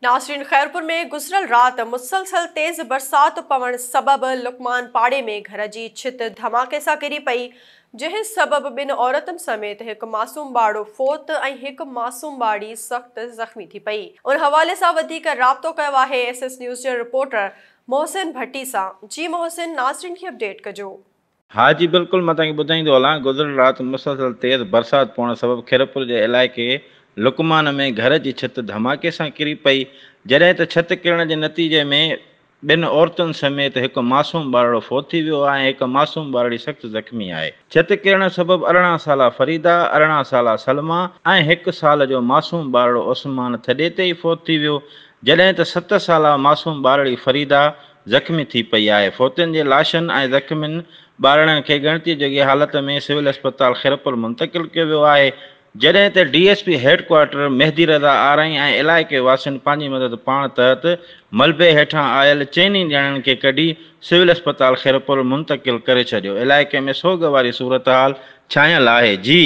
ناظرين خيرپور ۾ گذريل رات مسلسل تيز برسات پوڻ سبب لقمان پاڙي ۾ گهر جي ڇت ڌماڪي سان ڪري پئي، جنهن سبب ٻن عورتن سميت هڪ معصوم ٻارڙو فوت ۽ هڪ معصوم ٻارڙي سخت زخمي ٿي پئي. ان حوالي سان وڌيڪ رابطو ڪيو آهي ايس ايس نيوز جي رپورٽر محسن ڀٽي سان. جي محسن ناظرين کي اپڊيٽ ڪجو. ها جي بلڪل مان توهان کي ٻڌائيندو هلان گذريل رات مسلسل تيز برسات پوڻ سبب خيرپور جي علائقي لقمان ۾ گهر جي ڇت ڌماڪي سان ڪري پئي جڏهن ته ڇت ڪرڻ جي نتيجي ۾ ٻن عورتن سميت هڪ معصوم ٻارڙو فوت ٿي ويو آهي ۽ هڪ معصوم ٻارڙي سخت زخمي آهي. ڇت ڪرڻ سبب 18 سالا فريده، 18 سالا سلميٰ ۽ هڪ سال جو معصوم ٻارڙو عثمان ٿڏي تي ئي فوت ٿي ويو جڏهن ته ست سالا معصوم ٻارڙي فريده زخمي ٿي پئي آهي، فوتين جي لاشن ۽ زخمين ٻارڙن کي ڳڻتي جوڳي حالت ۾ سول اسپتال خيرپور منتقل ڪيو ويو آهي، جڏهن ته D S P headquarter Mehdi Raza Arain ۽ علائقي واسين پنهنجي مدد پاڻ تحت ملبي هيٺان آيل چئني ڄڻن کي ڪڍي سول اسپتال خيرپور منتقل ڪري ڇڏيو، علائقي ۾ سوڳ واري صورتحال ڇانيل آهي، جي.